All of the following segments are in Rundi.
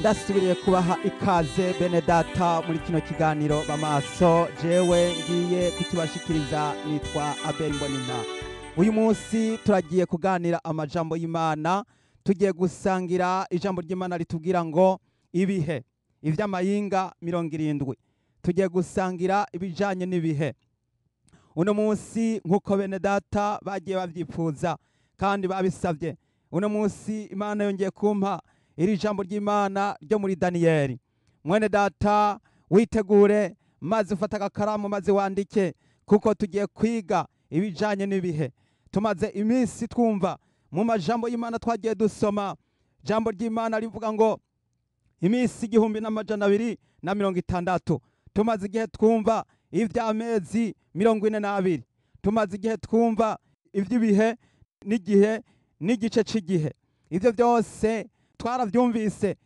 Ndasubiriye kubaha ikaze bene data muri kino kiganiro Bamaso. Jewe ngiye kukibashikiriza nitwa Abel Mbonimpa. Uyu munsi turagiye kuganira amajambo y'Imana, tugiye gusangira ijambo ry'Imana ritubwira ngo ibihe ivy'amayinga 70. Tugiye gusangira ibijanye n'ibihe. Uno munsi nkuko bene data bagiye bavyipfuza kandi babisavye, uno munsi Imana yongeye kumpa iri jambo ry'Imana ryo muri Daniyeli. Mwene data witegure, maze ufate agakaramu maze wandike, kuko tugiye kwiga ibijanye n'ibihe. Tumaze iminsi twumva mu majambo y'Imana twagiye dusoma jambo ry'Imana rivuga ngo iminsi 1260. Tumaze igihe twumva ivy'amezi 42. Tumaze igihe twumva ivy'ibihe n'igihe n'igice c'igihe. Ivyo byose twaravyumvise,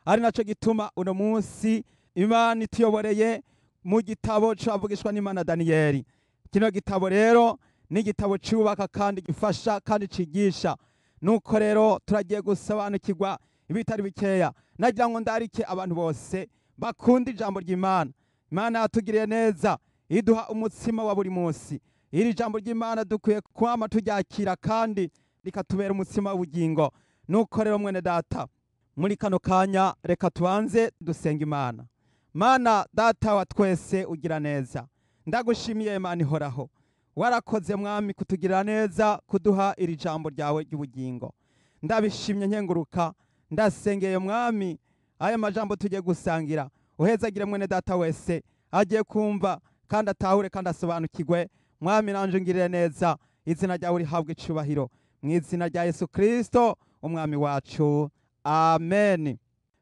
ari naco gituma uno munsi Imana ituyoboreye mu gitabo c'abavugishwa n'Imana Daniyeli. Kino gitabo rero ni igitabo cubaka kandi gifasha kandi cigisha. Nuko rero turagiye gusobanukirwa ibitari bikeya. Nagira ngo ndarike abantu bose bakunda ijambo ry'Imana. Imana yatugiriye neza, iduha umutsima wa buri munsi. Iri jambo ry'Imana dukwiye kwama turyakira kandi rikatubera umutsima w'ubugingo. Nuko rero mwene data, muri kano kanya reka tubanze dusenga Imana. Mana data wa twese ugira neza, ndagushimiye Imana ihoraho. Warakoze mwami kutugirira neza, kuduha iri jambo ryawe ry'ubugingo. Ndabishimye nkenguruka, ndasengeye mwami aya majambo tugiye gusangira. Uhezagire mwene data wese agiye kumva kandi atahure kandi asobanukirwe. Mwami nanje ngirire neza, izina ryawe rihabwe icubahiro, mu izina rya Yesu Kristo umwami wacu, amen.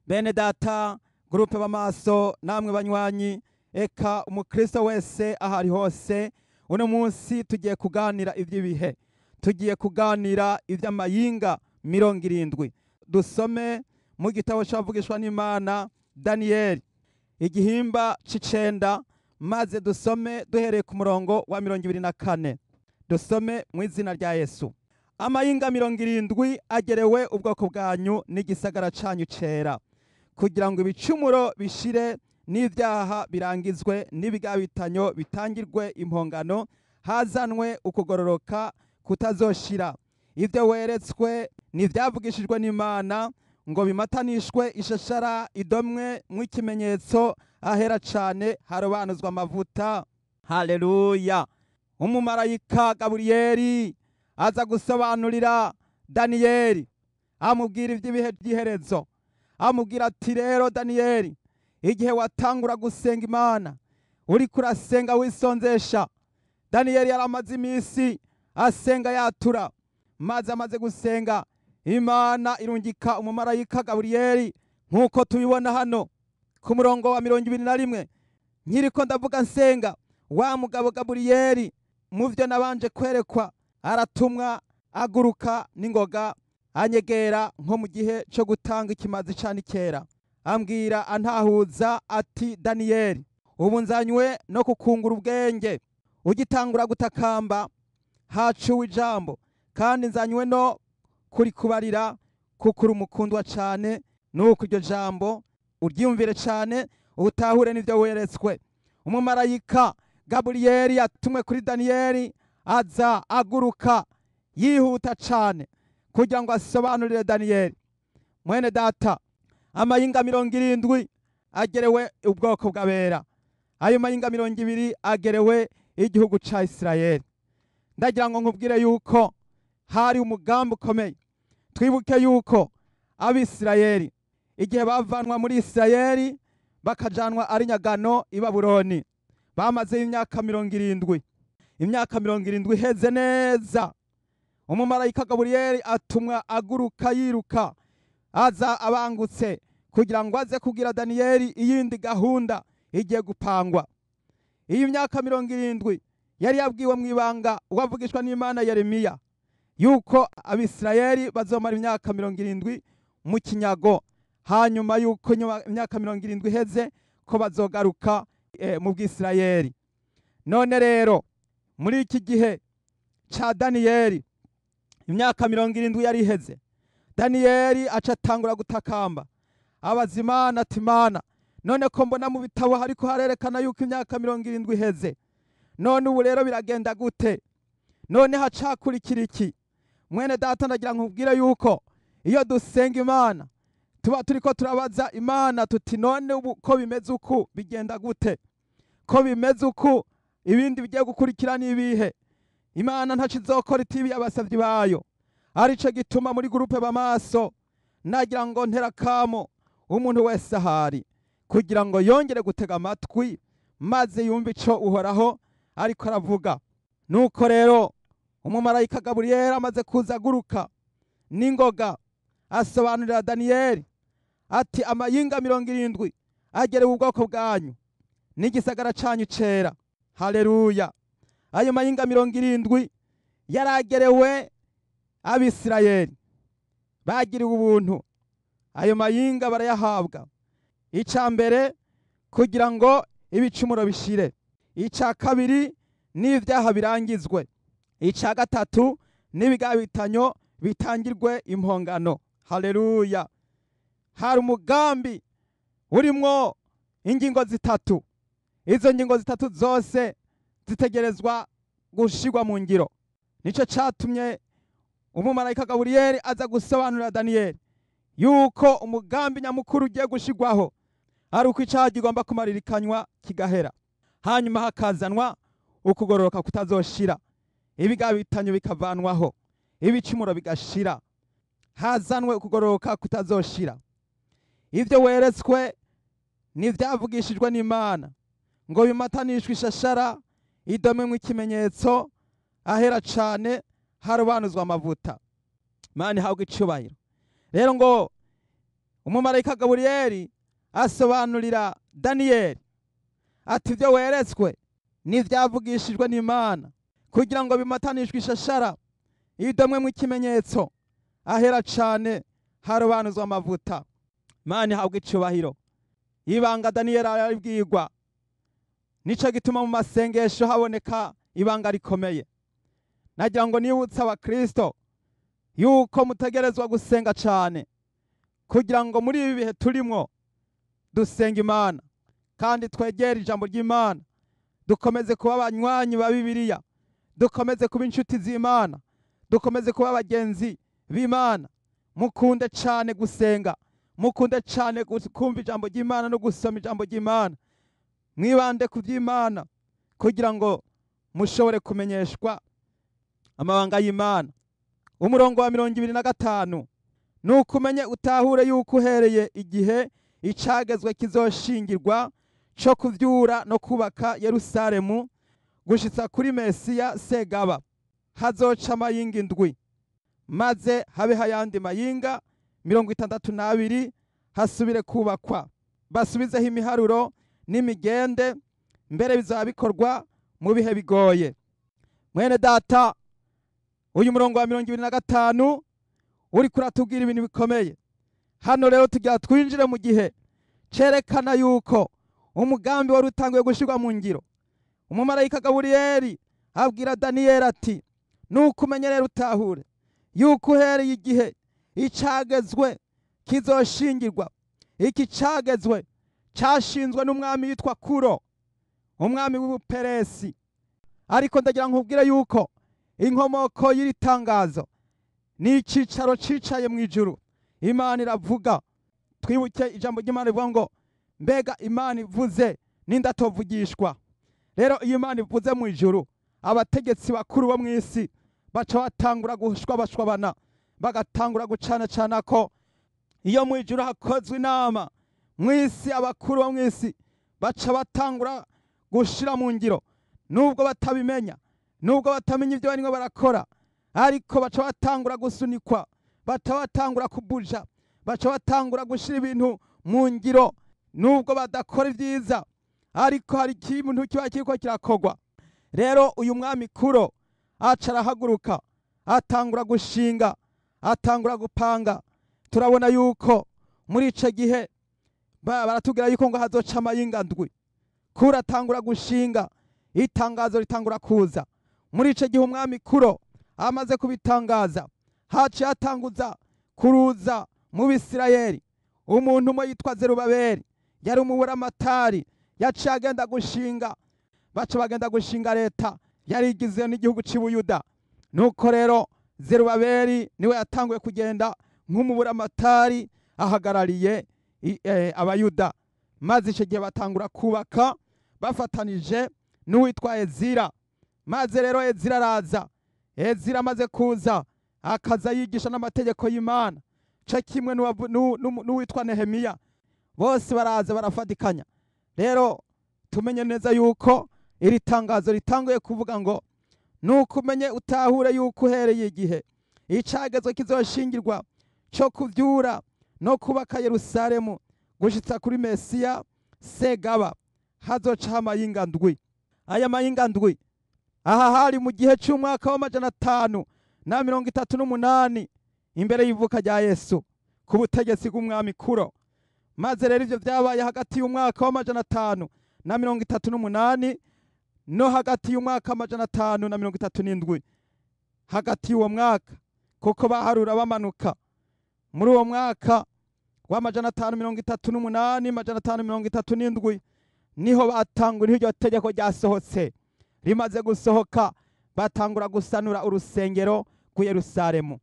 Bene data, groupe Bamaso, namwe banywanyi, eka umukristo wese ahari hose, uno munsi tugiye kuganira ivy'ibihe, tugiye kuganira ivy'amayinga 70. Dusome mu gitabo c'abavugishwa n'Imana Daniyeli igihimba c'icenda, maze dusome duhereye ku murongo wa 24. Dusome mu izina rya Yesu. Amayinga 70 agerewe ubwoko bwanyu n'igisagara canyu cera, kugira ngo ibicumuro bishire n'ivyaha birangizwe n'ibigabitanyo bitangirwe impongano, hazanwe ukugororoka kutazoshira. Ivyo weretswe n'ivyavugishijwe n'Imana ngo bimatanishwe ishashara idomwe mw'ikimenyetso ahera cane harobanuzwa amavuta. Haleluya. Umumarayika Gaburiyeli aza gusobanurira Daniyeli, amubwira ivy'ibihe by'iherezo. Amubwira ati rero Daniyeli, igihe watangura gusenga Imana uriko urasenga wisonzesha. Daniyeli yaramaze iminsi asenga yatura, maze amaze gusenga Imana irungika umumarayika Gaburiyeli, nkuko tubibona hano ku murongo wa 21. Nkiriko ndavuga nsenga, wa mugabo Gaburiyeli muvyo nabanje kwerekwa aratumwa aguruka n'ingoga, anyegera nko mu gihe cyo gutanga ikimazi cani kera, ambwira antahuza ati Daniyeli, ubu nzanywe no kukungura ubwenge. Ugitangura gutakamba hacuwe ijambo, kandi nzanywe no kurikubarira, kuko uri umukundwa cane. Nuko iryo jambo uryumvire cane, utahure n'ivyo weretswe. Umumarayika Gaburiyeli yatumwe kuri Daniyeli aza aguruka yihuta cane kugira ngo asobanurire Daniyeli. Mwene data, amayinga 70 agerewe ubwoko bw'abera, ayo mayinga 20 agerewe igihugu ca Isirayeli. Ndagira ngo nkubwire yuko hari umugambi ukomeye. Twibuke yuko abisirayeli igihe bavanwa muri Isirayeli bakajanwa ari nyagano i Babuloni, bamaze imyaka 70. Imyaka 70 iheze neza, umumarayika Gaburiyeli atumwa aguruka yiruka aza abangutse kugira ngo aze kugira Daniyeli iyindi gahunda igiye gupangwa. Iyi myaka 70 yari yabwiwe mu ibanga uwavugishwa n'Imana Yeremiya yuko abisirayeli bazomara imyaka 70 mu kinyago, hanyuma yuko imyaka 70 iheze ko bazogaruka mu bwisirayeli. None rero muri iki gihe ca Daniyeli imyaka 70 yari iheze, Daniyeli aca atangura gutakamba, Abaza Imana ati: Imana, none ko mbona mu bitabo hariko harerekana yuko imyaka 70 iheze, none ubu rero biragenda gute? None hacakurikira iki? Mwene data, ndagira nkubwire yuko iyo dusenga Imana tuba turiko turabaza Imana tuti: none ubu ko bimeze uku bigenda gute? Ko bimeze uku, ibindi bigiye gukurikira n'ibihe? Imana ntaco izokora itibiye abasavyi bayo. Arico gituma muri groupe Bamaso nagira ngo ntera kamo umuntu wese ahari kugira ngo yongere gutega amatwi maze yumve ico Uhoraho ariko aravuga. Nuko rero umumarayika Gaburiyeli amaze kuza aguruka n'ingoga, asobanurira Daniyeli ati: amayinga 70 agerewe ubwoko bwanyu n'igisagara canyu cera. Haleluya! Ayo mayinga 70 yaragerewe Abisirayeli, bagiriwe ubuntu. Ayo mayinga barayahabwa. Ica mbere, kugira ngo ibicumuro bishire. Ica kabiri, n'ivyaha birangizwe. Ica gatatu, n'ibigabitanyo bitangirwe impongano. Haleluya! Hari umugambi urimwo ingingo zitatu. Izo ngingo zitatu zose zitegerezwa gushirwa mu ngiro. Nico catumye umumarayika Gaburiyeli aza gusobanurira Daniyeli yuko umugambi nyamukuru ugiye gushirwaho ari uko icaha kigomba kumaririkanywa kigahera, hanyuma hakazanwa ukugororoka kutazoshira, ibigabitanyo bikavanwaho, ibicumuro bigashira, hazanwe ukugororoka kutazoshira. Ivyo weretswe n'ivyavugishijwe n'Imana ngo bimatanishwe ishashara idomemwe ikimenyetso ahera cane harobanuzwa amavuta. Imana ihabwe icubahiro. Rero ngo umumarayika Gaburiyeli asobanurira Daniyeli ati: ivyo weretswe n'ivyavugishijwe n'Imana kugira ngo bimatanishwe ishashara idomwemwe ikimenyetso ahera cane harobanuzwa amavuta. Imana ihabwe icubahiro. Ibanga Daniyeli araribwirwa. Nico gituma mu masengesho haboneka ibanga rikomeye. Nagira ngo nibutse abakristo yuko mutegerezwa gusenga cane kugira ngo muri ibi bihe turimwo dusenga Imana kandi twegere ijambo ry'Imana, dukomeze kuba abanywanyi ba Bibiliya, dukomeze kuba inshuti z'Imana, dukomeze kuba abagenzi b'Imana. Mukunde cane gusenga, mukunde cane kumva ijambo ry'Imana no gusoma ijambo ry'Imana. Mwibande ku vy'Imana kugira ngo mushobore kumenyeshwa amabanga y'Imana. Umurongo wa 25: nuko umenye utahure yuko uhereye igihe icagezwe kizoshingirwa co kuvyura no kubaka Yerusalemu gushitsa kuri Mesiya Segaba hazoca amayinga 7, maze habe hayandi mayinga 62 hasubire kubakwa, basubizeho imiharuro n'imigende, mbere bizaba bikorwa mu bihe bigoye. Mwene data, uyu murongo wa 25 uri kuratubwira ibintu bikomeye. Hano rero tugira twinjire mu gihe cerekana yuko umugambi wari utanguye gushirwa mu ngiro. Umumarayika Gaburiyeli abwira Daniyeli ati: nuko umenye rero utahure yuko uhereye igihe icagezwe kizoshingirwa. Iki cagezwe cashinzwe n'umwami yitwa Kuro, umwami w'Ubuperesi. Ariko ndagira nkubwire yuko inkomoko y'iri tangazo ni icicaro cicaye mu ijuru. Imana iravuga. Twibuke ijambo ry'Imana rivuga ngo: mbega Imana ivuze nindatovugishwa. Rero iyo Imana ivuze mu ijuru, abategetsi bakuru bo mu isi baca batangura gushwabashwabana, bagatangura gucana cana ko iyo mu ijuru hakozwe inama mu isi, abakuru bo mu isi baca batangura gushira mu ngiro, nubwo batabimenya, nubwo batamenya ibyo barimo barakora, ariko baca batangura gusunikwa, baca batangura kubuja, baca batangura gushira ibintu mu ngiro, nubwo badakora ibyiza, ariko hari ikintu kiba kiriko kirakogwa. Rero uyu mwami Kuro aca arahaguruka, atangura gushinga, atangura gupanga. Turabona yuko muri ico gihe baratubwira yuko ngo hazoca amayinga 7. Kuro atangura gushinga, itangazo ritangura kuza. Muri ico gihe umwami Kuro amaze kubitangaza, haciye atanguza kuruza mu Bisirayeli. Umuntu umwe yitwa Zerubabeli yari umuburamatari, yaciye agenda gushinga, baca bagenda gushinga leta yari igizwe n'igihugu cy'Ubuyuda. Nuko rero Zerubabeli niwe yatanguye kugenda nk'umuburamatari ahagarariye Abayuda, maze icyo gihe batangura kubaka bafatanije n'uwitwa Ezira. Maze rero Ezira araza. Ezira amaze kuza akaza yigisha n'amategeko y'Imana, ce kimwe n'uwitwa Nehemiya. Bose baraza barafatikanya. Rero tumenye neza yuko iri tangazo ritanguye kuvuga ngo nuko umenye utahure yuko uhereye igihe icagezo kizoshingirwa cyo kuvyura no kubaka Yerusalemu gushitsa kuri Mesiya Segaba hazoca amayinga ndwi. Aya mayinga ndwi aha hari mu gihe cy'umwaka wa 538 imbere y'ivuka rya Yesu ku butegetsi bw'umwami Kuro. Maze rero ivyo vyabaye hagati y'umwaka wa 538 no hagati y'umwaka 537, hagati y'uwo mwaka, kuko baharura bamanuka muri uwo mwaka wa 538 537 niho batangura iryo tegeko ryasohotse. Rimaze gusohoka batangura gusanura urusengero ku Yerusalemu,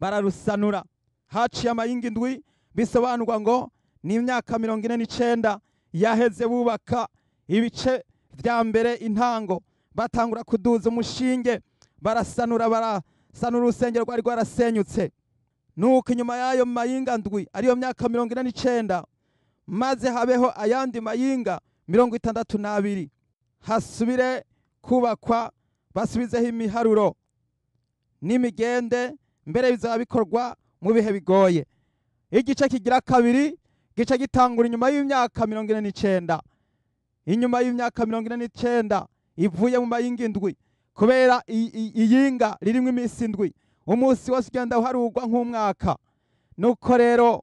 bararusanura. Haciye amayinga indwi, bisobanurwa ngo ni imyaka 49 yaheze bubaka ibice vya mbere intango. Batangura kuduza umushinge, barasanura urusengero rwari rwarasenyutse. Nuko inyuma y'ayo mayinga ndwi, ariyo myaka 49, maze habeho ayandi mayinga 62, hasubire kubakwa, basubizeho imiharuro n'imigende. Mbere bizaba bikorwa mu bihe bigoye. Igice kigira kabiri gice gitangura inyuma y'imyaka 49, inyuma y'imyaka 49 ivuye mu mayinga indwi, kubera iyinga ririmo iminsi indwi, umunsi wose ugenda uharurwa nk'umwaka. Nuko rero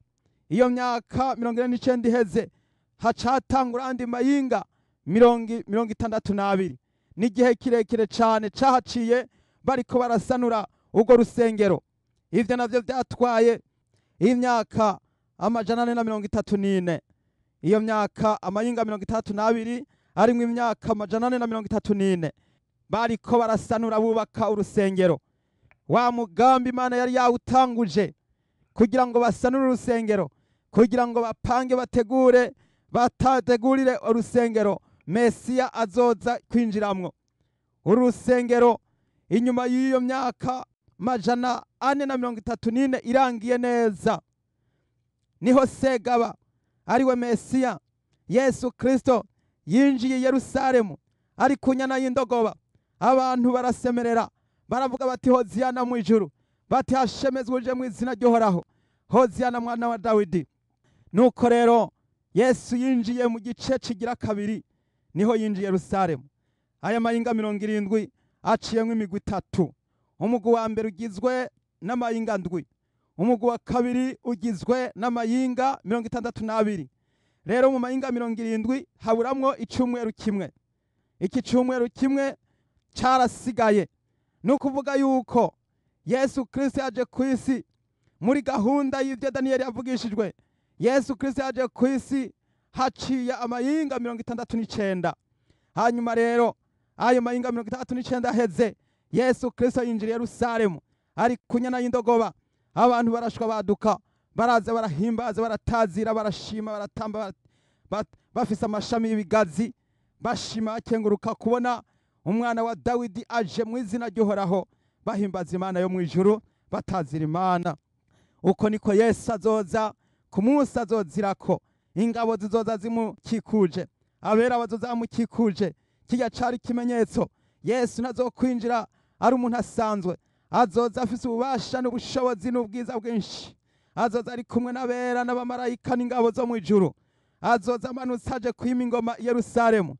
iyo myaka 49 iheze hacatangura andi mayinga 62. N'igihe kirekire cane cahaciye bariko barasanura urwo rusengero. Ivyo navyo vyatwaye imyaka 434. Iyo myaka amayinga 62 arimwo imyaka 434 bariko barasanura bubaka urusengero. Wa mugambi Imana yari yawutanguje kugira ngo basanure urusengero, kugira ngo bapange bategure batategurire urusengero Mesiya azoza kwinjiramwo. Uru rusengero inyuma y'iyo myaka 434 irangiye neza, niho Segaba ariwe Mesiya Yesu Kristo yinjiye Yerusalemu ari ku nyana y'indogoba. Abantu barasemerera baravuga bati Hoziyana mu ijuru, bati hashemezwe uje mu izina ry'Uhoraho, Hoziyana mwana wa Dawidi. Nuko rero Yesu yinjiye mu gice kigira kabiri, niho yinjiye Yerusalemu. Aya mayinga 70 aciyemwo imigwi itatu. Umugwi wa mbere ugizwe n'amayinga ndwi, umugwi wa kabiri ugizwe n'amayinga 62. Rero mu mayinga 70 haburamwo icumweru kimwe. Iki cumweru kimwe carasigaye. Nukuvuga yuko Yesu Kristo yaje ku isi muri gahunda y'ivyo Daniyeli yavugishijwe. Yesu Kristo yaje ku isi haciye amayinga 69. Hanyuma rero ayo mayinga 69 aheze, Yesu Kristo yinjira Yerusalemu ari ku nyana y'indogoba. Abantu barashwa baduka, baraza barahimbaza, baratazira, barashima, baratamba, bafise amashami y'ibigazi, bashima bakenguruka kubona umwana wa Dawidi aje mu izina ry'Uhoraho, bahimbaza Imana yo mu ijuru, batazira Imana. Uko niko Yesu azoza ku munsi azozirako, ingabo zizoza zimukikuje, abera bazoza bamukikuje. Kirya cari ikimenyetso. Yesu ntazokwinjira ari umuntu asanzwe, azoza afise ububasha n'ubushobozi n'ubwiza bwinshi. Azoza ari kumwe n'abera n'abamarayika n'ingabo zo mu ijuru. Azoza amanutse aje kwima ingoma i Yerusalemu.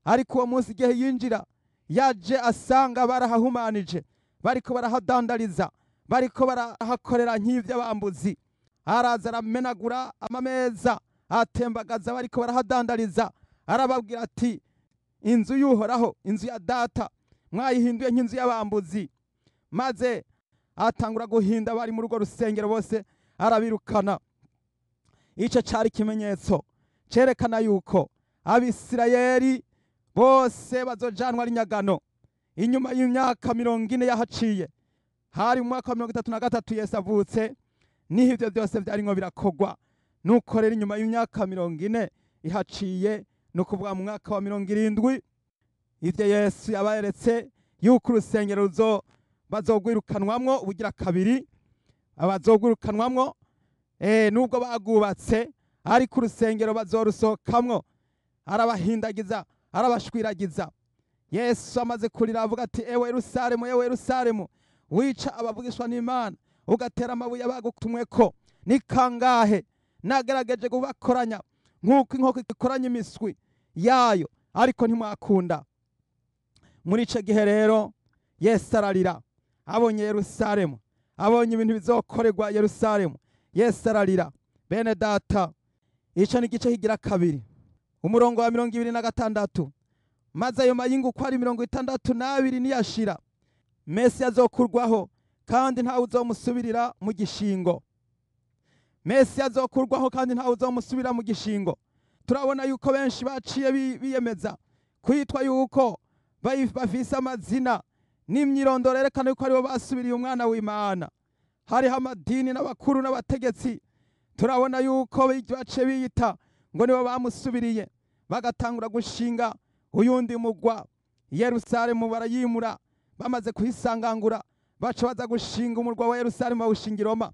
Ariko uwo munsi igihe yinjira, yaje asanga barahahumanije, bariko barahadandariza, bariko barahakorera nk'ivy'abambuzi. Araza aramenagura amameza, atembagaza bariko barahadandariza. Arababwira ati inzu y'Uhoraho, inzu ya data, mwayihinduye nk'inzu y'abambuzi. Maze atangura guhinda bari muri urwo rusengero bose, arabirukana. Ico cari ikimenyetso cerekana yuko Abisirayeli bose bazojanwa ari nyagano. Inyuma y'imyaka 40 yahaciye, hari mu mwaka wa 33 Yesu avutse, niho ivyo byose vyarimwo birakogwa. Nuko rero inyuma y'imyaka 40 ihaciye, ni ukuvuga mu mwaka wa 70, ivyo Yesu yaberetse yuko urusengero bazogwirukanwamwo ubugira kabiri, abazogwirukanwamwo nubwo bagwubatse, ariko urusengero bazorusohokamwo. Arabahindagiza, arabashwiragiza. Yesu amaze kurira avuga ati: "Ewe Yerusalemu, ewe Yerusalemu, wica abavugishwa n'Imana, ugatera amabuye abagutumweko, ni kangahe nagerageje kubakoranya nk'uko inkoko ikoranya imiswi yayo, ariko ntimwakunda." Muri ico gihe rero Yesu ararira, abonye Yerusalemu, abonye ibintu bizokorerwa Yerusalemu, Yesu ararira. Bene data, ico ni igice kigira kabiri, umurongo wa 26. Maze ayo mayinga uko ari 62 niyashira, Mesiya azokurwaho, kandi ntawe uzomusubirira mu gishingo. Mesiya azokurwaho kandi ntawe uzomusubira mu gishingo. Turabona yuko benshi baciye biyemeza kwitwa yuko bafise amazina n'imyirondoro yerekana yuko aribo basubiriye umwana w'Imana. Hariho amadini n'abakuru n'abategetsi, turabona yuko baciye biyita ngo nibo bamusubiriye, bagatangura gushinga uyundi mugwa. Yerusalemu barayimura, bamaze kuhisangangura baca baza gushinga umurwa wa Yerusalemu, bawushinga i Roma.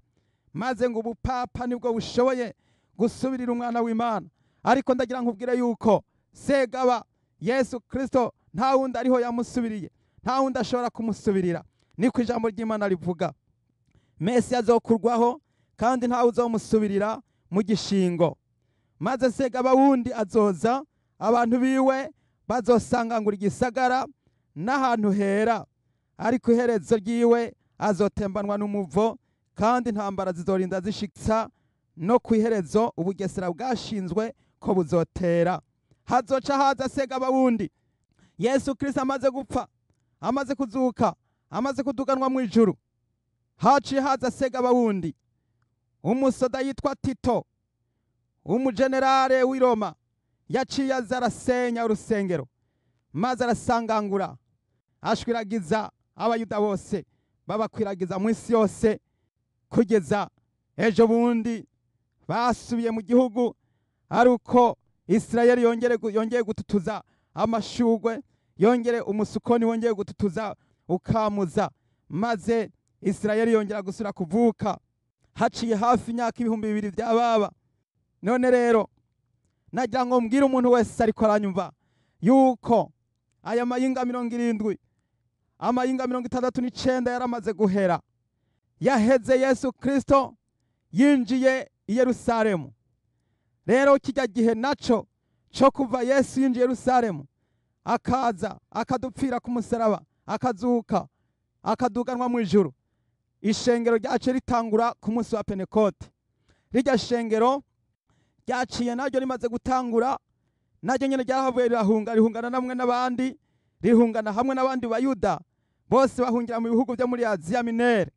Maze ngo ubupapa nibwo bushoboye gusubirira umwana w'Imana. Ariko ndagira nkubwire yuko Segaba Yesu Kristo nta wundi ariho yamusubiriye, nta wundi ashobora kumusubirira. Niko ijambo ry'Imana rivuga. Mesiya azokurwaho kandi ntawe uzomusubirira mu gishingo. Maze Segaba wundi azoza, abantu biwe bazosangangura igisagara n'ahantu hera, ariko iherezo ryiwe azotembanwa n'umuvo, kandi intambara zizorinda zishitsa no ku iherezo ubugesera bwashinzwe ko buzotera. Hazoca haza Segaba wundi. Yesu Kristo amaze gupfa, amaze kuzuka, amaze kuduganwa mu ijuru, haciye haza Segaba wundi, umusoda yitwa Tito, umugenerale w'i Roma. Yaciye aza arasenya urusengero, maze arasangangura, ashwiragiza Abayuda bose, babakwiragiza mu isi yose, kugeza ejo bundi basubiye mu gihugu, ari uko Isirayeli yongeye gututuza amashugwe, yongere umusukoni wongeye gututuza ukamuza, maze Isirayeli yongera gusubira kuvuka. Haciye hafi imyaka 2000 byababa. None rero nagira ngo mbwire umuntu wese ariko aranyumva yuko aya mayinga 70, amayinga 69 yaramaze guhera. Yaheze Yesu Kristo yinjiye i Yerusalemu. Rero kijya gihe naco cyo kuva Yesu yinjiye Yerusalemu, akaza akadupfira ku musaraba, akazuka, akaduganwa mu ijuru, ishengero ryaciye ritangura ku munsi wa Pentekote. Rirya shengero ryaciye naryo rimaze gutangura, naryo nyene ryarahavuye rirahunga, rihungana namwe n'abandi, rihungana hamwe n'abandi Bayuda bose, bahungira mu bihugu byo muri Aziya Minere,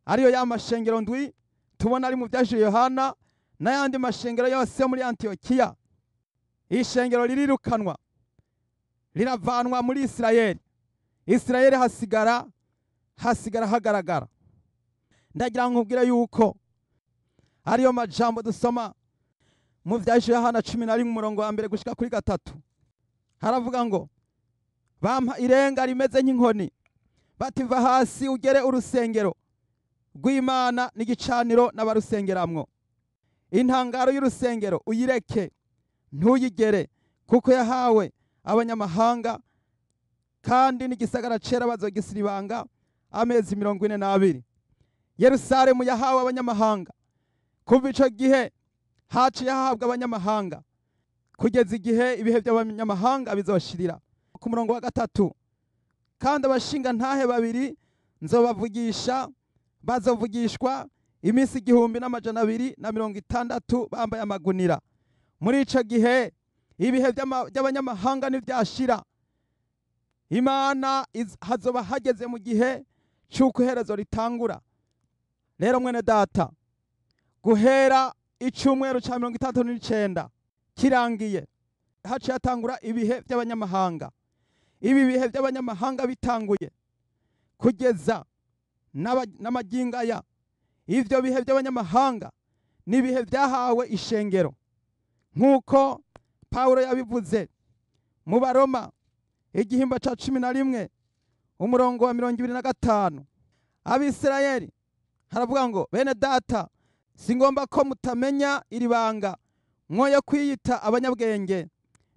ariyo ya mashengero ndwi tubona ari mu byaje Yohana n'ayandi mashengero yose yo muri Antiokiya. Ishengero ririrukanwa, riravanwa muri Isirayeli. Isirayeli hasigara hagaragara. Ndagira nkubwire yuko ariyo majambo dusoma mu byaje Yohana 11 umurongo wa 1 gushika kuri 3. Haravuga ngo: bampa irenga rimeze nk'inkoni, bativa hasi ugere urusengero rw'Imana n'igicaniro n'abarusengeramwo. Intangaro y'urusengero uyireke, ntuyigere, kuko yahawe abanyamahanga, kandi n'igisagara cera bazogisiribanga amezi 42. Yerusalemu yahawe abanyamahanga. Kuva ico gihe haciye hahabwa abanyamahanga kugeza igihe ibihe by'abanyamahanga bizoshirira. Ku murongo wa 3, kandi abashinga ntahe babiri nzobavugisha, bazovugishwa iminsi 1260 bambaye amagunira. Muri ico gihe ibihe by'abanyamahanga ntibyashira, Imana hazoba hageze mu gihe cy'uko iherezo ritangura. Rero mwene data, guhera Icyumweru cya 69 kirangiye, haciye hatangura ibihe by'abanyamahanga. Ibi bihe by'abanyamahanga bitanguye kugeza n'amagingo aya. Ivyo bihe by'abanyamahanga ni ibihe byahawe ishengero, nk'uko Pawulo yabivuze mu Baroma igihimba ca 11 umurongo wa 25. Abisirayeli haravuga ngo: bene data, singomba ko mutamenya iri banga, mwoye kwiyita abanyabwenge,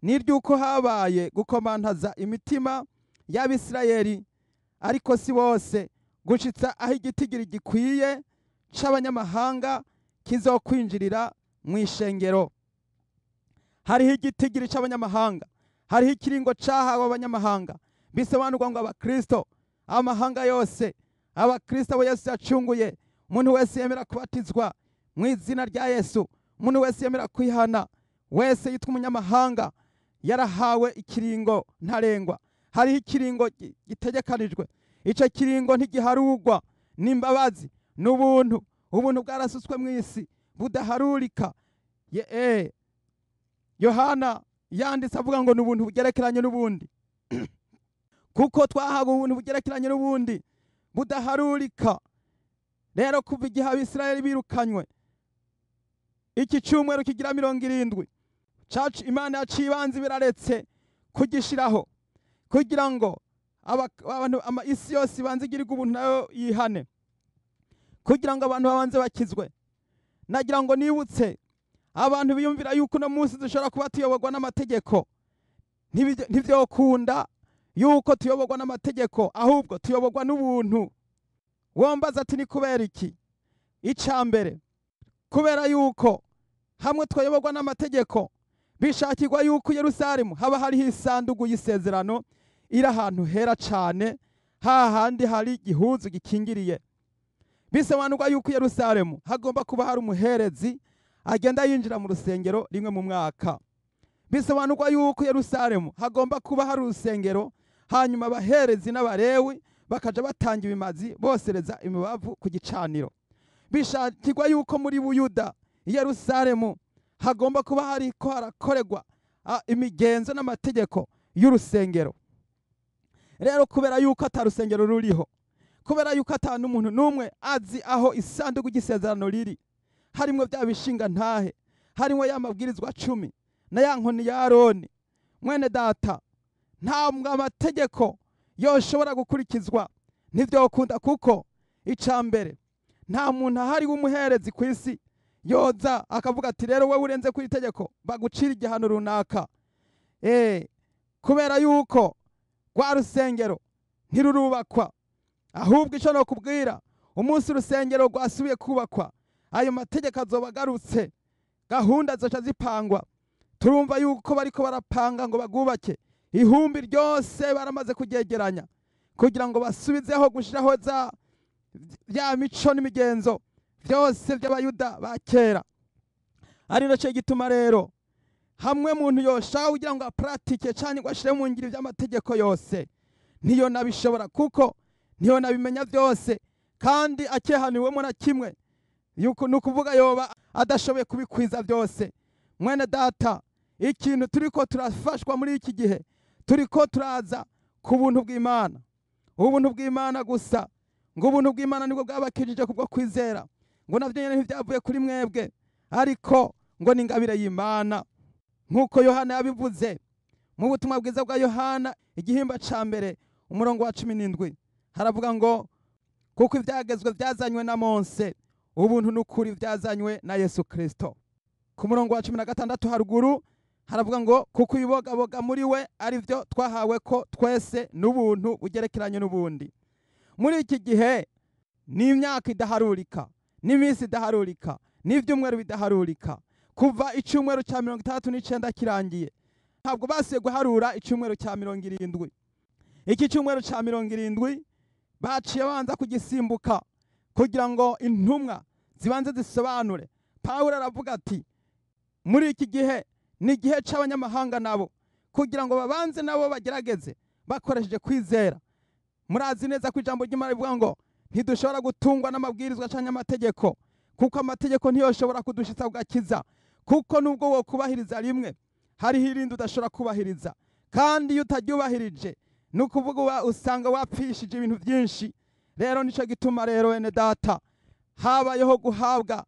n'iry'uko habaye gukomantaza imitima y'Abisirayeli, ariko si bose, gushitsa aho igitigiri gikwiye c'abanyamahanga kizokwinjirira mu ishengero. Hariho igitigiri c'abanyamahanga, hariho ikiringo cahawe abanyamahanga. Bisobanurwa ngo abakristo, amahanga yose, abakristo abo Yesu yacunguye, umuntu wese yemera kubatizwa mu izina rya Yesu, umuntu wese yemera kwihana, wese yitwa umunyamahanga, yarahawe ikiringo ntarengwa. Hariho ikiringo gitegekanijwe. Ico kiringo ntigiharurwa, n'imbabazi n'ubuntu. Ubuntu bwarasutswe mu isi budaharurika. Yohana yanditse avuga ngo n'ubuntu bugerekeranye n'ubundi, kuko twahawe ubuntu bugerekeranye n'ubundi budaharurika. Rero kuva igihe Abisirayeli birukanywe, iki cyumweru kigira 70, Imana yaciye ibanza biraretse kugishiraho kugira ngo abantu isi yose ibanze igirirwe ubuntu nayo yihane, kugira ngo abantu babanze bakizwe. Nagira ngo nibutse abantu biyumvira yuko uno munsi dushobora kuba tuyoborwa n'amategeko. Ntivyokunda yuko tuyoborwa n'amategeko, ahubwo tuyoborwa n'ubuntu. Wombaza ati ni kubera iki? Ica mbere, kubera yuko hamwe twayoborwa n'amategeko, bishakirwa yuko Yerusalemu haba hariho isanduku y'isezerano iri ahantu hera cane, hahandi hari igihuzu gikingiriye. Bisobanurwa yuko Yerusalemu hagomba kuba hari umuherezi agenda yinjira mu rusengero rimwe mu mwaka. Bisobanurwa yuko Yerusalemu hagomba kuba hari urusengero, hanyuma abaherezi n'abarewi bakaja batanga ibimazi bosereza imibavu ku gicaniro. Bishakirwa yuko muri Buyuda Yerusalemu hagomba kuba hariko harakorerwa imigenzo n'amategeko y'urusengero. Rero kubera yuko ata rusengero ruriho, kubera yuko ata n'umuntu n'umwe azi aho isanduku y'isezerano riri, harimwo bya bishinga ntahe, harimwo ya mabwirizwa 10 na ya nkoni ya Aroni, mwene data, ntabwo amategeko yoshobora gukurikizwa. Ntivyokunda, kuko ica mbere nta muntu ahari w'umuherezi ku isi yoza akavuga ati rero wewe urenze kuri itegeko bagucira igihano runaka. Kubera yuko rwa rusengero ntirurubakwa, ahubwo ico nokubwira, umunsi urusengero rwasubiye kubakwa, ayo mategeko azoba agarutse, gahunda zoca zipangwa. Turumva yuko bariko barapanga ngo bagubake, ihumbi ryose baramaze kuryegeranya kugira ngo basubizeho gushiraho za ya mico n'imigenzo byose by'Abayuda ba kera. Ari naco gituma rero hamwe muntu yoshaka kugira ngo apratike canke ngo ashire mu ngiro by'amategeko yose, ntiyo nabishobora, kuko ntiyo nabimenya byose, kandi akehaniwemo na kimwe, yuko nukuvuga yoba adashoboye kubikwiza byose. Mwene data, ikintu turiko turafashwa muri iki gihe, turiko turaza ku buntu bw'Imana, ubuntu bw'Imana gusa. Ngo ubuntu bw'Imana nibwo bwabakijije kubwo kwizera, ngo navyo nyene ntivyavuye kuri mwebwe, ariko ngo ni ingabire y'Imana. Nkuko Yohana yabivuze mu butumwa bwiza bwa Yohana igihimba ca 1 umurongo wa 17, haravuga ngo kuko ivyagezwe vyazanywe na Mose, ubuntu n'ukuri vyazanywe na Yesu Kristo. Ku murongo wa 16 haruguru haravuga ngo kuko ibibogaboga muri we ari byo twahawe ko twese n'ubuntu bugerekeranye n'ubundi. Muri iki gihe ni imyaka idaharurika, n'iminsi idaharurika, n'ivyumweru bidaharurika. Kuva icyumweru cya 69 kirangiye, ntabwo basubiye guharura icyumweru cya 70. Iki cyumweru cya 70 baciye banza kugisimbuka kugira ngo intumwa zibanze zisobanure. Pawulo aravuga ati muri iki gihe ni igihe c'abanyamahanga nabo, kugira ngo babanze nabo bagerageze bakoresheje kwizera. Murazi neza ko ijambo ry'Imana rivuga ngo ntidushobora gutungwa n'amabwirizwa canke amategeko, Kuko amategeko ntiyoshobora kudushitsa kugakiza, kuko nubwo wo kubahiriza rimwe hariho irindi udashobora kubahiriza, kandi iyo utaryubahirije ni ukuvuga usanga wapfishije ibintu byinshi. Rero nico gituma rero bene data habayeho guhabwa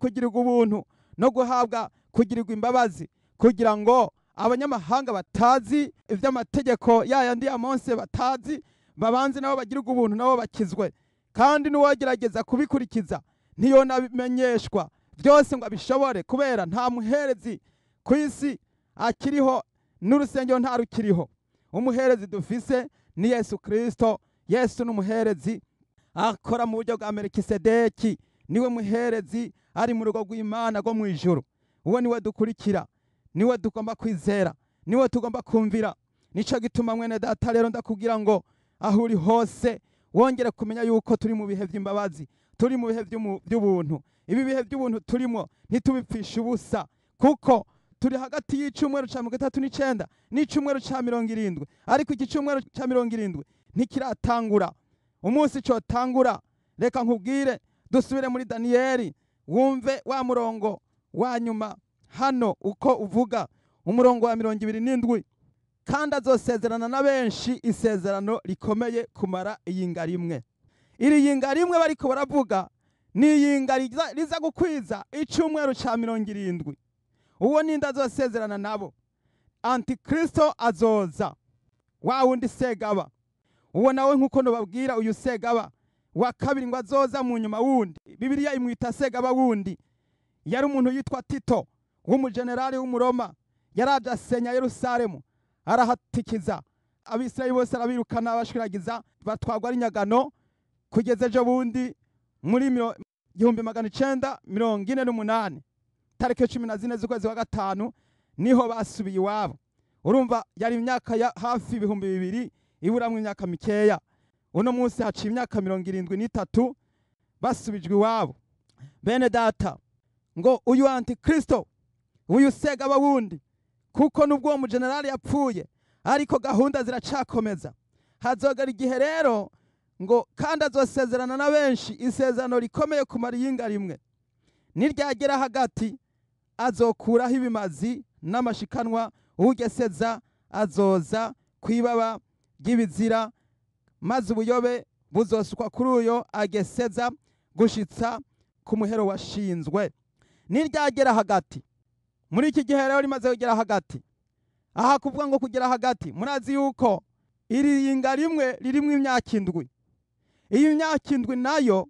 kugirirwa ubuntu no guhabwa kugirirwa imbabazi, kugira ngo abanyamahanga batazi ivy'amategeko yayandi ya Mose batazi babanze nabo bagirirwa ubuntu nabo bakizwe. Kandi n'uwogerageza kubikurikiza ntiyonamenyeshwa byose ngo abishobore, kubera nta muherezi ku isi akiriho n'urusengero nta rukiriho. Umuherezi dufise ni Yesu Kristo. Yesu n'umuherezi akora mu buryo bwa Melikisedeki, niwe muherezi ari mu rugo rw'Imana rwo mu ijuru. Uwo niwe dukurikira, niwe tugomba kwizera, niwe tugomba kumvira. Nico gituma mwene data rero ndakubwira ngo aho uri hose wongere kumenya yuko turi mu bihe by'imbabazi, turi mu bihe by'ubuntu. Ibi bihe by'ubuntu turimo ntitubipfishe ubusa, kuko turi hagati y'icumweru ca 39 n'icumweru ca 70, ariko iki cumweru ca 70 ntikiratangura. Umunsi cotangura, reka nkubwire dusubire muri Daniyeli wumve wa murongo wa nyuma hano uko uvuga, umurongo wa 27: kandi azosezerana na benshi isezerano rikomeye kumara iyinga rimwe. Iri yinga rimwe bariko baravuga ni iyinga riza gukwiza icumweru ca 70. Uwo ninde azosezerana nabo? Antikristo azoza, wa wundi segaba. Uwo nawe nkuko nobabwira uyu segaba wa kabiri ngo azoza mu nyuma wundi, Bibiliya imwita segaba wundi. Yari umuntu yitwa Tito w'umugenerali w'Umuroma, yaraje asenya Yerusalemu arahatikiza Abisirayeli bose, arabirukana abashwiragiza, batwagwa ari nyagano kugeza ejo bundi muri 1948 tariki 14 z'ukwezi kwa gatanu niho basubiye iwabo. Urumva yari imyaka ya hafi 2000 iburamwe imyaka mikeya. Uno munsi haciye imyaka 73 basubijwe iwabo. Bene data, ngo uyu antikristo uyu segaba wundi, kuko nubwo uwo mugenerali yapfuye ariko gahunda ziracakomeza. Hazogera igihe rero ngo kandi azosezerana na benshi isezerano rikomeye kumara iyinga rimwe. Niryagera hagati azokuraho ibimazi n'amashikanwa, ugeseza azoza kwibaba ry'ibizira, maze ubuyobe buzosukwa kuri uyo ageseza gushitsa ku muhero washinzwe. Niryagera hagati, muri iki gihe rero rimaze kugera hagati, aha kuvuga ngo kugera hagati, murazi yuko iri yinga rimwe ririmwo imyaka 7. Iyi myaka 7 nayo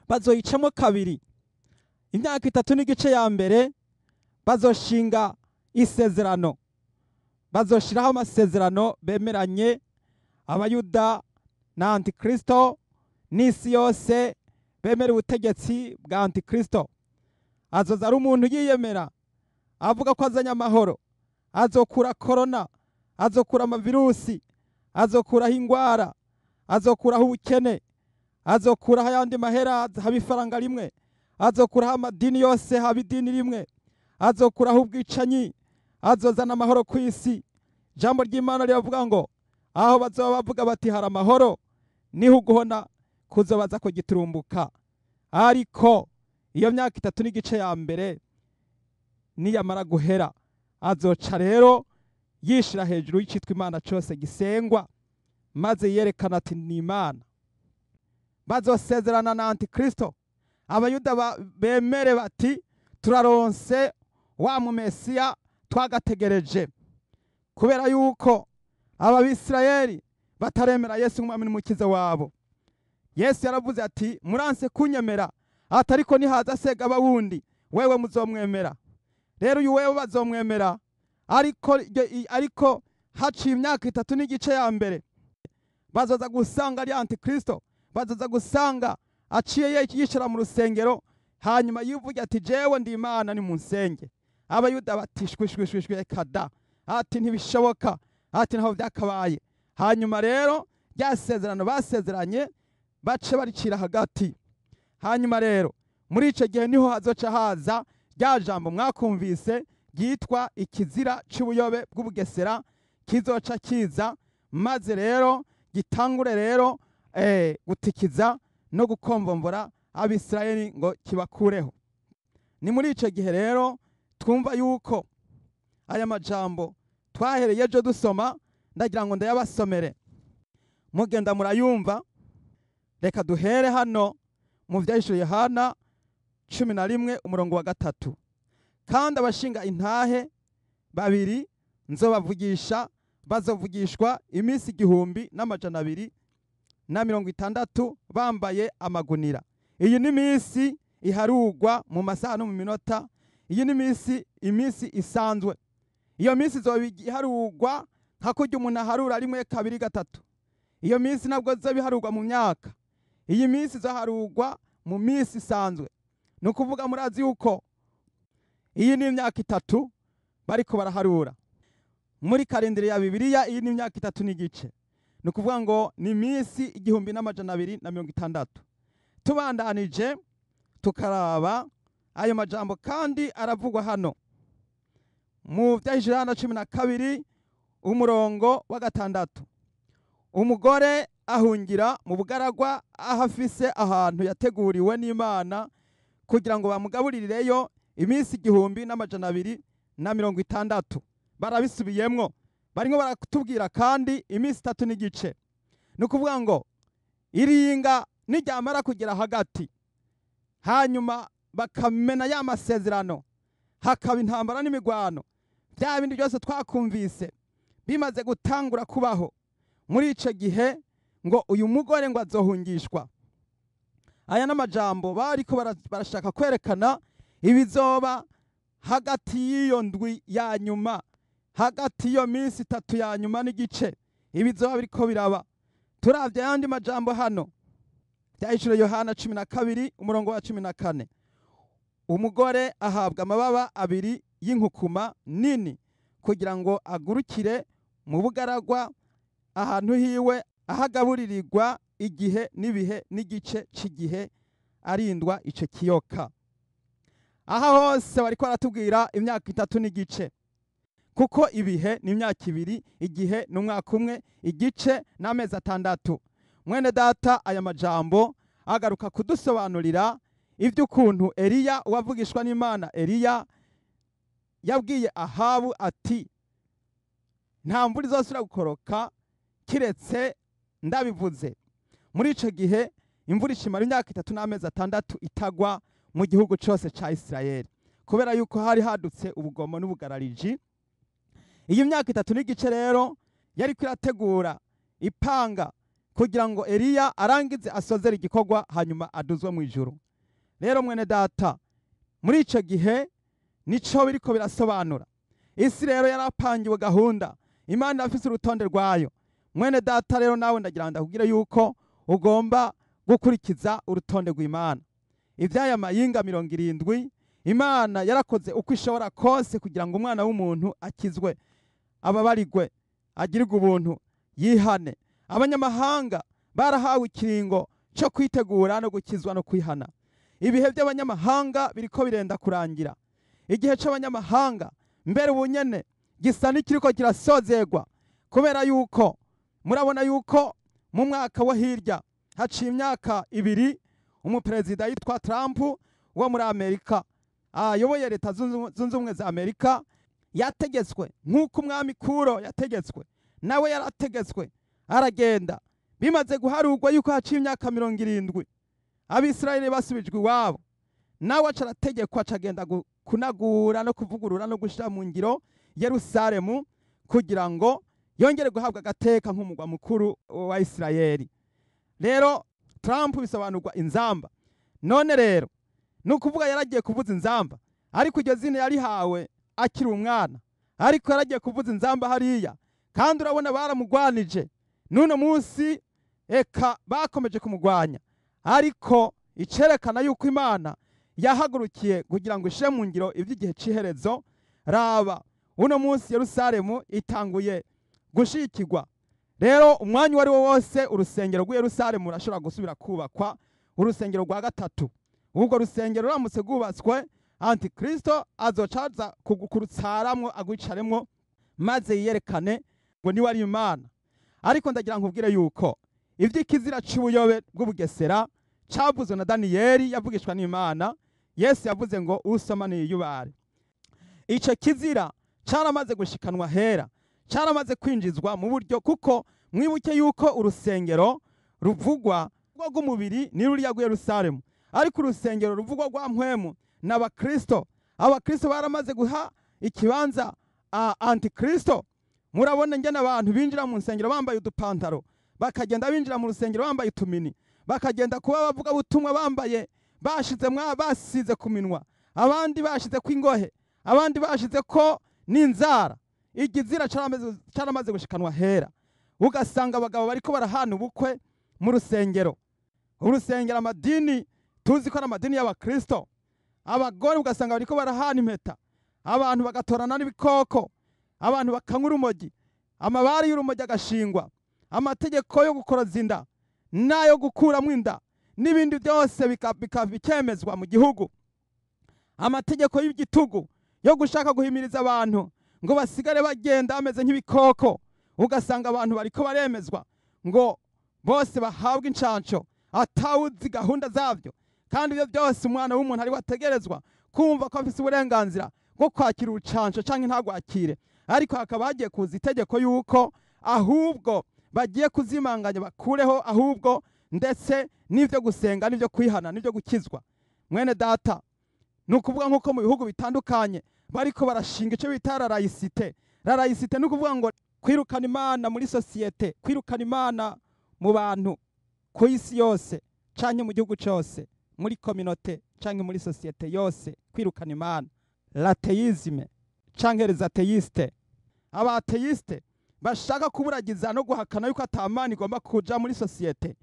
bazoyicamo kabiri. Imyaka 3 n'igice ya mbere bazoshinga isezerano, bazoshiraho amasezerano bemeranye Abayuda na Antikristo n'isi yose bemera ubutegetsi bwa Antikristo. Azoza ari umuntu yiyemera avuga ko azanye amahoro, azokura corona, azokura amavirusi, azokuraho ingwara, azokuraho ubukene, azokuraho ayandi mahera haba ifaranga rimwe, azokuraho amadini yose haba idini rimwe, azokuraho ubwicanyi, azozana amahoro ku isi. Jambo ry'Imana riravuga ngo aho bazoba bavuga bati hari amahoro, niho uguhona kuzobaza ko giturumbuka. Ariko iyo myaka 3 n'igice ya mbere niyamara guhera, azoca rero yishira hejuru y'icitwa Imana cose gisengwa, maze yerekana ati ni Imana. Bazosezerana na Antikristo. Abayuda bemere bati turaronse wa mu Mesiya twagategereje, kubera yuko Abisirayeli bataremera Yesu nk'umwami n'umukiza wabo. Yesu yaravuze ati muranse kunyemera, atariko nihaza segaba wundi wewe muzomwemera. Rero uyu wewe bazomwemera, ariko haciye imyaka 3 n'igice ya mbere bazoza gusanga ari Antikristo, bazoza gusanga aciye yishira mu rusengero, hanyuma yivuga ati jewe ndi Imana ni munsenge. Abayuda bati shwishwishwishwe kada, ati ntibishoboka, ati ntaho byakabaye. Hanyuma rero rya sezerano basezeranye bace baricira hagati. Hanyuma rero muri ico gihe niho hazoca haza rya jambo mwakumvise ryitwa ikizira c'ubuyobe bw'ubugesera, kizoca kiza maze rero gitangure rero gutikiza no gukombombora Abisirayeli ngo kibakureho. Ni muri ico gihe rero twumva yuko aya majambo twahereye ejo dusoma, ndagira ngo ndayabasomere mugenda murayumva. Reka duhere hano mu Vyahishuriwe Yohana 11 umurongo wa 3. Kandi abashinga intahe babiri nzobavugisha, bazovugishwa iminsi 1260 bambaye amagunira. Iyi ni minsi iharugwa mu masaha no mu minota. Iyi ni iminsi isanzwe. Iyo minsi izoba iharugwa nka kurya umuntu aharura 1 2 3. Iyo minsi nabwo izoba iharugwa mu myaka. Iyi minsi izoharugwa mu minsi isanzwe. Ni ukuvuga murazi yuko iyi ni imyaka 3 bariko baraharura muri kalendere ya Bibiliya. Iyi ni imyaka 3 n'igice. Ni ukuvuga ngo ni iminsi 1260. Tubandanije tukaraba ayo majambo kandi aravugwa hano mu Vyahishuriwe Yohana 12 umurongo wa 6. Umugore ahungira mu bugaragwa aho afise ahantu yateguriwe n'Imana kugira ngo bamugaburireyo iminsi 1260. Barabisubiyemwo, barimo baratubwira kandi iminsi 3 n'igice. Ni ukuvuga ngo iringa niryamara kugera hagati, hanyuma bakamena ya masezerano, hakaba intambara n'imigwano, bya bindi byose twakumvise bimaze gutangura kubaho. Muri ico gihe ngo uyu mugore ngo azohungishwa. Aya n'amajambo bariko barashaka kwerekana ibizoba hagati y'iyo ndwi ya nyuma, hagati y'iyo minsi 3 ya nyuma n'igice, ibizoba biriko biraba. Turavye ayandi majambo hano Vyahishuriwe Yohana 12 umurongo wa 14. Umugore ahabwa amababa 2 y'inkukuma nini kugira ngo agurukire mu bugaragwa ahantu hiwe ahagaburirirwa igihe n'ibihe n'igice c'igihe arindwa ico kiyoka. Aha hose bariko baratubwira imyaka 3 n'igice, kuko ibihe ni imyaka 2, igihe ni umwaka 1, igice n'amezi 6. Mwene data, aya majambo agaruka kudusobanurira ivy'ukuntu Eliya uwavugishwa n'Imana Eliya yabwiye Ahabu ati nta mvura izosubira gukoroka kiretse ndabivuze. Muri ico gihe imvura ishimara imyaka 3 n'amezi 6 itagwa mu gihugu cose ca Isirayeli, kubera yuko hari hadutse ubugomo n'ubugarariji. Iyi myaka 3 n'igice rero yari kwirategura ipanga kugira ngo Eliya arangize asozere igikorwa hanyuma aduzwe mu ijuru. Rero mwene data, muri ico gihe nico biriko birasobanura. Isi rero yarapangiwe gahunda, Imana afise urutonde rwayo. Mwene data rero nawe ndagira ndakubwire yuko ugomba gukurikiza urutonde rw'Imana. Ivyaya mayinga 70 Imana yarakoze uko ishobora kose kugira ngo umwana w'umuntu akizwe, ababarigwe, agirirwe ubuntu, yihane. Abanyamahanga barahawe ikiringo cyo kwitegura no gukizwa no kwihana. Ibihe by'abanyamahanga biriko birenda kurangira. Igihe c'abanyamahanga mbere ubunyene gisa n'ikiriko kirasozegwa, kubera yuko murabona yuko mu mwaka wo hirya haciye imyaka 2 umuperezida yitwa Trump wo muri Amerika ayoboye leta zunze ubumwe za Amerika yategetswe nk'uko umwami Kuro yategetswe, nawe yarategetswe aragenda. Bimaze guharurwa yuko haciye imyaka 70 Abisirayeli basubijwe iwabo, nawe aca arategekwa acagenda kunagura no kuvugurura no gushira mu ngiro Yerusalemu kugira ngo yongere guhabwa agateka nk'umugwa mukuru wa Isirayeli. Rero Trump bisobanurwa inzamba. None rero nukuvuga yaragiye kuvuza inzamba, ariko iryo zina yarihawe akiri umwana, ariko yaragiye kuvuza inzamba hariya, kandi urabona baramugwanije. Nuno munsi eka bakomeje kumugwanya, ariko icerekana yuko Imana yahagurukiye kugira ngo ishe mu ngiro ivy'igihe c'iherezo. Raba uno munsi Yerusalemu itanguye gushikirwa. Rero umwanya wari wose urusengero rw'i Yerusalemu rurashobora gusubira kubakwa, urusengero rwa 3. Ubwo rusengero ruramutse rwubatswe, Antikristo azocaza kugurutsaramwo agwicaremwo maze yiyerekane ngo niwe ari Imana. Ariko ndagira nkubwire yuko ivy'ikizira c'ubuyobe bw'ubugesera cavuzwe na Daniyeli yavugishwa n'Imana. Yesu yavuze ngo usoma niyubare. Ico kizira caramaze gushikanwa hera, caramaze kwinjizwa mu buryo, kuko mwibuke yuko urusengero ruvugwa rw'umubiri ni ruriya rw'i Yerusalemu, ariko urusengero ruvugwa rwa mpwemu n'abakristo. Abakristo baramaze guha ikibanza antikristo. Murabona ngene abantu binjira mu nsengero bambaye udupantaro, bakagenda binjira mu rusengero bambaye utumini, bakagenda kuba bavuga butumwa bambaye bashize mwa basize ku minwa, abandi bashize ku ingohe, abandi bashize ko n'inzara. Igizira caramaze gushikanwa hera. Ugasanga abagabo bariko barahana ubukwe mu rusengero. Urusengero amadini tuzi ko ari amadini y'abakristo. Abagore ugasanga bariko barahana impeta, abantu bagatorana n'ibikoko, abantu bakanywa urumogi, amabari y'urumogi agashingwa, amategeko yo gukoroza inda n'ayo gukuramo inda n'ibindi byose bikemezwa mu gihugu. Amategeko y'igitugu yo gushaka guhimiriza abantu ngo basigare bagenda bameze nk'ibikoko. Ugasanga abantu bariko baremezwa ngo bose bahabwe incanco atawuzi gahunda zavyo. Kandi ibyo byose umwana w'umuntu ari wategerezwa kumva ko afise uburenganzira bwo kwakira urucanco canke ntagwakire. Ariko hakaba hagiye kuza itegeko yuko ahubwo bagiye kuzimanganya bakureho ahubwo ndetse n'ivyo gusenga n'ivyo kwihana n'ivyo gukizwa. Mwene data, nukuvuga nkuko mu bihugu bitandukanye bariko barashinga ico bita laïcité. Laïcité ni ukuvuga ngo kwirukana Imana muri societe, kwirukana Imana mu bantu ku isi yose canke mu gihugu cose, muri communauté canke muri societe yose, kwirukana Imana. L'athéisme canke les athéistes. Aba athéistes bashaka kuburagiza no guhakana yuko ata Mana igomba kuja muri societe,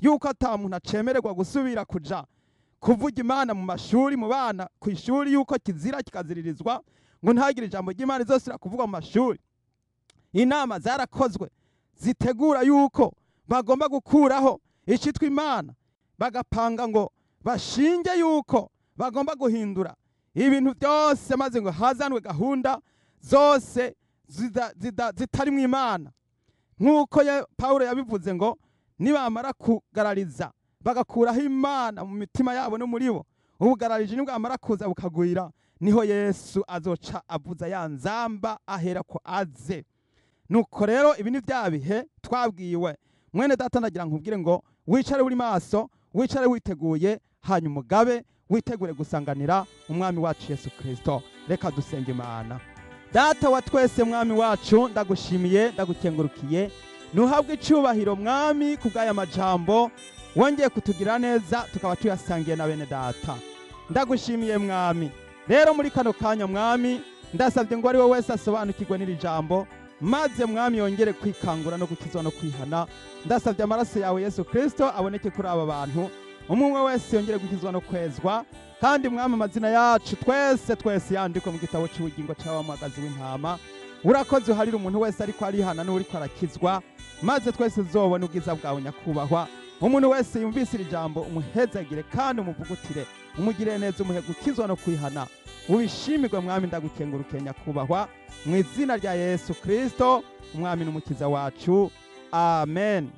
yuko ata muntu acemererwa gusubira kuja kuvuga Imana mu mashuri, mu bana ku ishuri, yuko kizira kikaziririzwa ngo ntagire ijambo ry'Imana rizosubira kuvugwa mu mashuri. Inama zarakozwe zitegura yuko bagomba gukuraho icitwa Imana, bagapanga ngo bashinge yuko bagomba guhindura ibintu byose maze ngo hazanwe gahunda zose zitari mu Imana. Nkuko Paulo yabivuze ngo nibamara kugarariza bagakuraho Imana mu mitima yabo no muri bo, ubugararije nibwamara kuza bukagwira, niho Yesu azoca avuza ya nzamba ahera ko aze. Nuko rero ibi ni bya bihe twabwiwe. Mwene data, ndagira nkubwire ngo wicare uri maso, wicare witeguye, hanyuma ugabe witegure gusanganira umwami wacu Yesu Kristo. Reka dusenge Imana. Data wa twese, mwami wacu, ndagushimiye, ndagukengurukiye. Nuhabwe icyubahiro mwami kubw'aya majambo wongeye kutugira neza tukaba tuyasangiye na bene data. Ndagushimiye mwami. Rero muri kano kanya mwami, ndasabye ngo ari wowe wese asobanukirwe n'iri jambo, maze mwami yongere kwikangura no gukizwa no kwihana. Ndasabye amaraso yawe Yesu Kristo aboneke kuri aba bantu, umwe wese yongere gukizwa no kwezwa. Kandi mwami, amazina yacu twese twese yandikwe mu gitabo cy'ubugingo cy'awa mwagazi w'intama. Urakoze uharira umuntu wese ariko arihana n'uriko arakizwa, maze twese tuzobona ubwiza bwawe nyakubahwa. Umuntu wese yumvise iri jambo umuhezagire kandi umuvugutire, umugire neza, umuhe gukizwa no kwihana. Ubishimirwe mwami, ndagukengurukiye nyakubahwa, mu izina rya Yesu Kristo umwami n'umukiza wacu, amen.